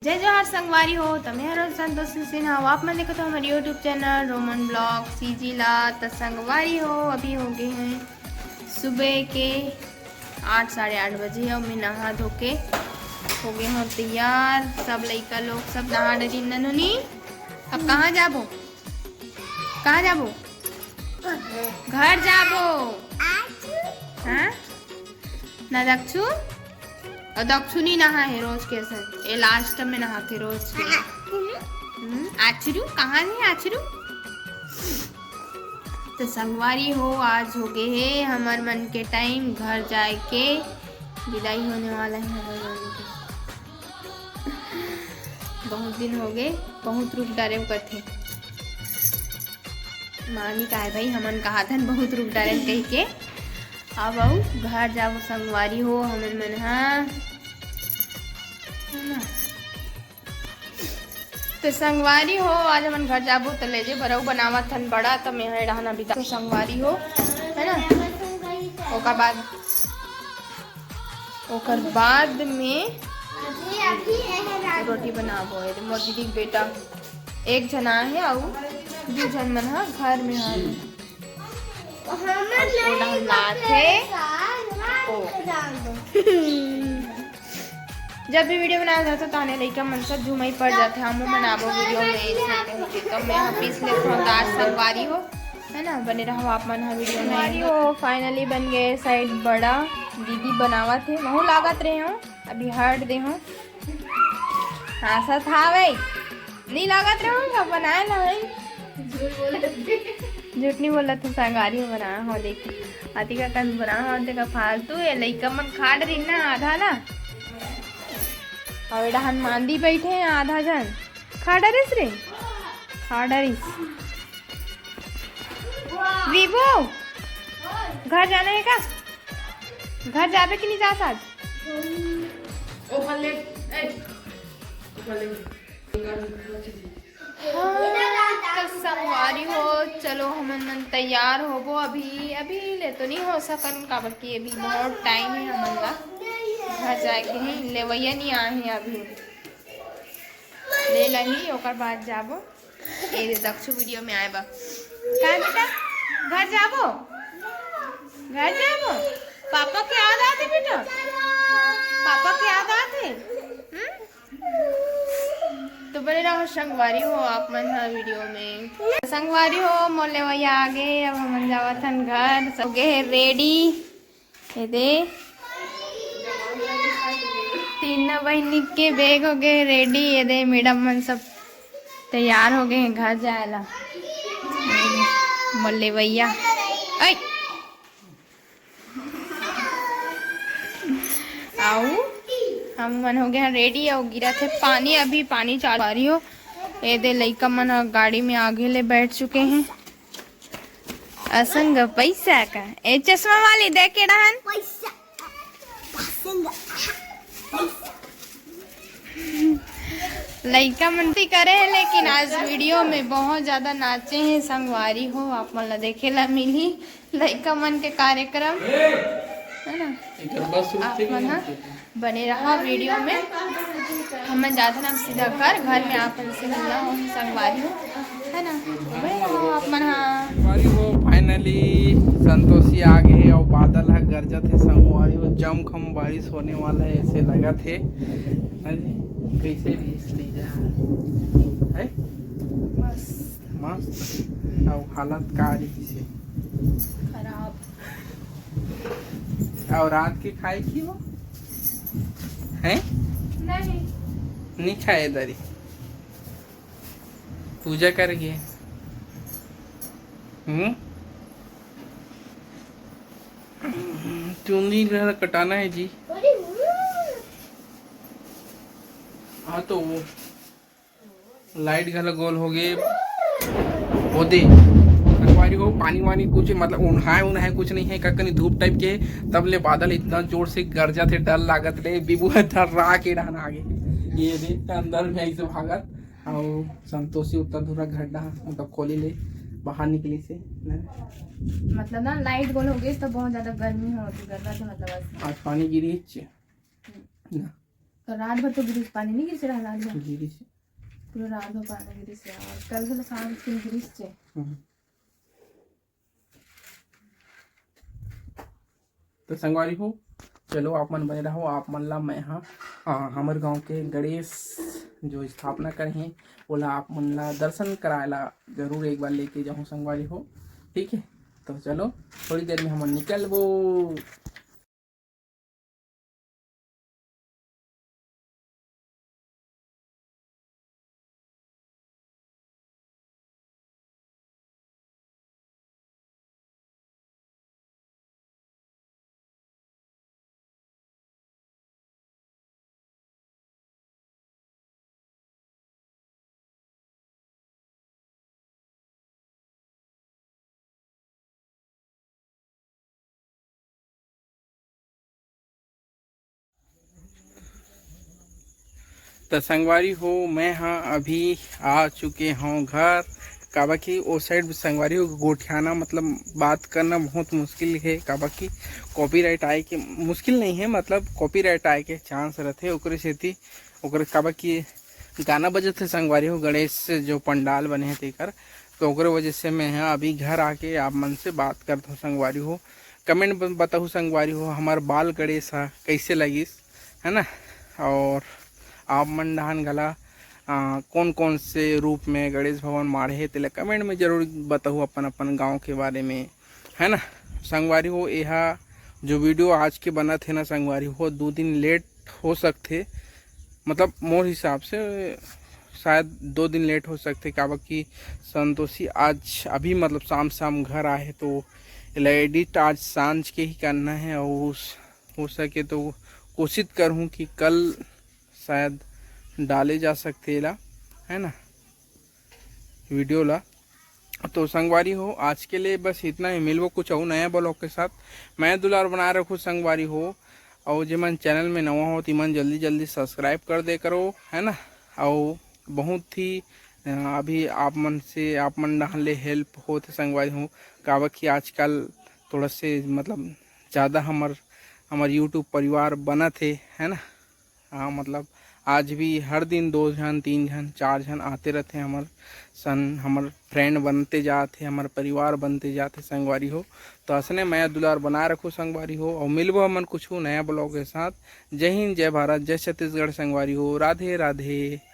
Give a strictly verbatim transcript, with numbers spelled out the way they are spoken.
जय जोहार संगवारी हो, त मैं हरों संतोषी सिन्हा। आप मन देखत हो हमर YouTube channel Roman blog CG ला। त संगवारी हो, अभी हो गए हैं सुबह के आठ, साढ़े आठ बजे, अउ मैं नहा धो के हो गए हों तैयार। सब लइका लोग सब नहा डरिन ननुनी। अब कहाँ जाबो? कहाँ जाबो? घर जाबो। हाँ? ना दक्षु? अउ दक्षु नी नहा हे रोज के असन। ए लास्ट में नहाथे रोज के। हम्म, आचरू? कहाँ हे आचरू? त संगवारी हो, आज हो गए हे हमर मन के टाइम घर जाए के। विदाई होने वाला है हमर मन के। बहुत दिन हो गए, बहुत रूप डारे कथे। मानी काय भाई, हमन कहाथन बहुत रूप डारे कह के। अब अउ घर जाबो संगवारी हो, हमन मन हा, है ना? तो संगवारी हो, आज हमन घर जाबो तो ले जे बरऊ बनावत हन बड़ा, तो मैं है रहना बिता। तो संगवारी हो, है ना? ओकर बाद, ओकर बाद में रोटी बनाबो। ये मोर दीदी के बेटा एक झन आए हे, अउ दू झन मन ह घर में हन। हमर अउ ओला नहीं लाथे। ओ। जब भी वीडियो बनाए जाथे, ताने लइका मन सब झुमई पड़ जाथे। हमू बनाबो वीडियो में, ऐसे कह के। तो मैं ह पीस लेत हूँ दाल संगवारी हो, है ना? बने रहो आप मन ह वीडियो में। संगवारी हो, finally बन गए साइड बड़ा। दीदी बनावत हे, महू लागत रहे हो, अभी हट दे हो। हाँसत हावे, नहीं लागत रहे हो, सब बनाए ला भाई। झूठ नहीं बोलत हे, संगवारी हो बनाए हो, देख। अतिका कन बनाए हो, तेका फालतू, ये लइका मन खा डरिन ना आधा ना। अउ एडा हनुमान दी बैठे हैं, आधा झन खा डरिस रे, खा डरिस। विभू, घर जाना है का? घर जाबे कि नहीं जास आज? हाँ, तो संगवारी हो, चलो हमन मन तैयार होबो। अभी, अभी ले तो नहीं हो सकन, काबर कि अभी बहुत टाइम है हमन ला घर जाए के है। लेवैया नहीं आए हैं अभी, ले लही, ओकर बाद जाबो। ए दे दक्षु वीडियो में आए बा। का बेटा, घर जाबो? घर जाबो? पापा के याद आथे बेटा? पापा के याद आथे? हम्म? तो बने रहो संगवारी हो आप मन ह वीडियो में। संगवारी हो, मोर लेवैया आगे, अब हमन जावत हन घर। सब गे हे रेडी। ये दे, तीनों बहिनी के बैग हो गए रेडी। ये दे, मैडम मन सब तैयार हो गए हैं घर जाए ला। मोर लेवैया, ऐ, आओ, हम मन हो गए हैं रेडी। और गिरा थे पानी, अभी पानी चालू आ रही हो। ये दे, लइका मन ह गाड़ी में आगे ले बैठ चुके हैं। असंग पैसा का। ए चश्मा वाली देख के रहन। पैसा। असंग पैसा। लइका मन भी करे हैं, लेकिन आज वीडियो में बहुत ज्यादा नाचे हैं संगवारी हो, आप मन ला देखे ला मिली लइका मन के कार्यक्रम, है ना? आप मन ह बने रहा वीडियो में। हमन जात हन अब सीधा घर, घर में आप मन से मिलना हो संगवारी हो, है ना? बने रहो आप मन हा। संगवारी हो, finally संतोषी आ गए हे और बादल ह गरजत हे संगवारी हो, जमखम बारिश होने वाला है ऐसे लगत हे। हाँ जी, कैसे भी इसलिए है मस्त। मस्त। और हालत का रही से खराब। और रात के खाए की हो? हैं? नहीं। नहीं खाए दरी। पूजा कर गए। हम्म? चुंदी ला कटाना है जी। हाँ तो वो लाइट घला गोल हो गए। ओदे संगवारी हो, पानी वानी कुछ, मतलब, उन्हाय उन्हाय कुछ नहीं है, ककनी धूप टाइप के। तब ले बादल इतना जोर से गरजत हे, डर लागत ले। बिबू ह थर्रा के डहन आगे, ये दे अंदर में ऐसे भागत। और संतोषी उत्तर धुरा घर डहा, मतलब, खोली ले बाहर निकली से ना। मतलब ना, लाइट गोल हो गई तो बहुत ज्यादा गर्मी हो, गर्मी से मतलब बस। आज पानी गिरी च-, ना। तो रात भर तो गिरिस, पानी नहीं गिरिस रहा रात भर? गिरिस। पूरा रात भर पानी गिरिस रहा। और कल से शाम से गिरिस छे। हम्म। तो संगवारी हो, चलो आप मन बने रहो, आप मन ला मैं हा, आ, हमर गांव के गणेश जो स्थापना करे हे, ओला आप मन ला दर्शन कराए ला जरूर एक बार लेके जाहूँ संगवारी हो, ठीक है। तो चलो, थोड़ी देर में हमन निकलबो। त संगवारी हो, मैं हा अभी आ चुके हौं घर, काबर कि ओ side संगवारी हो गोठियाना, मतलब बात करना बहुत मुश्किल हे, काबर कि copyright आए के मुश्किल नहीं हे, मतलब copyright आए के chance रथे, ओकरे सेती, ओकरे काबर कि गाना बजत हे संगवारी हो, गणेश जो पंडाल बने हे तेकर, तो ओकरे वजह से मैं हा अभी घर आके आप मन से बात करत हौं संगवारी हो। Comment ब-, बताहू संगवारी हो, हमर बाल गणेश हा कैसे लगिस, है ना? और आप मन डहान घला, आ, कौन कौन से रूप में गणेश भगवान माढ़े हे, तेला comment में जरूर बताहू अपन अपन गांव के बारे में, है ना? संगवारी हो, एहा जो video आज के बनत हे ना संगवारी हो, दो दिन late हो सकथे, मतलब मोर हिसाब से शायद दो दिन late हो सकथे, काबर कि संतोषी आज अभी मतलब शाम शाम घर आए हे, तो एला edit आज सांझ के ही करना हे, और उस, हो सके तो कोशिश करहूँ कि कल शायद डाले जा सकथे एला, है ना, video ला। तो संगवारी हो, आज के लिए बस इतना ही। मिलबो कुछ अउ नया vlog के साथ। मैं दुलार बनाए रखूँ संगवारी हो, अउ जेमन channel में नवा हो, तिमन जल्दी जल्दी subscribe कर दे करो, है ना। अउ बहुत ही, अ, अभी आप मन से, आप मन डहान ले help होत हे संगवारी हो, काबर कि आजकल थोड़ा से मतलब ज़्यादा हमर, हमर YouTube परिवार बनत हे, है ना। हाँ, मतलब आज भी हर दिन दो झन, तीन झन, चार झन आते रथे हमर सन, हमर friend बनते जात हे, हमर परिवार बनते जात हे संगवारी हो। तो असने मया दुलार बनाए रखो संगवारी हो, और मिलबो हमन कुछ नया vlog के साथ। जय हिंद, जय भारत, जय छत्तीसगढ़ संगवारी हो। राधे राधे।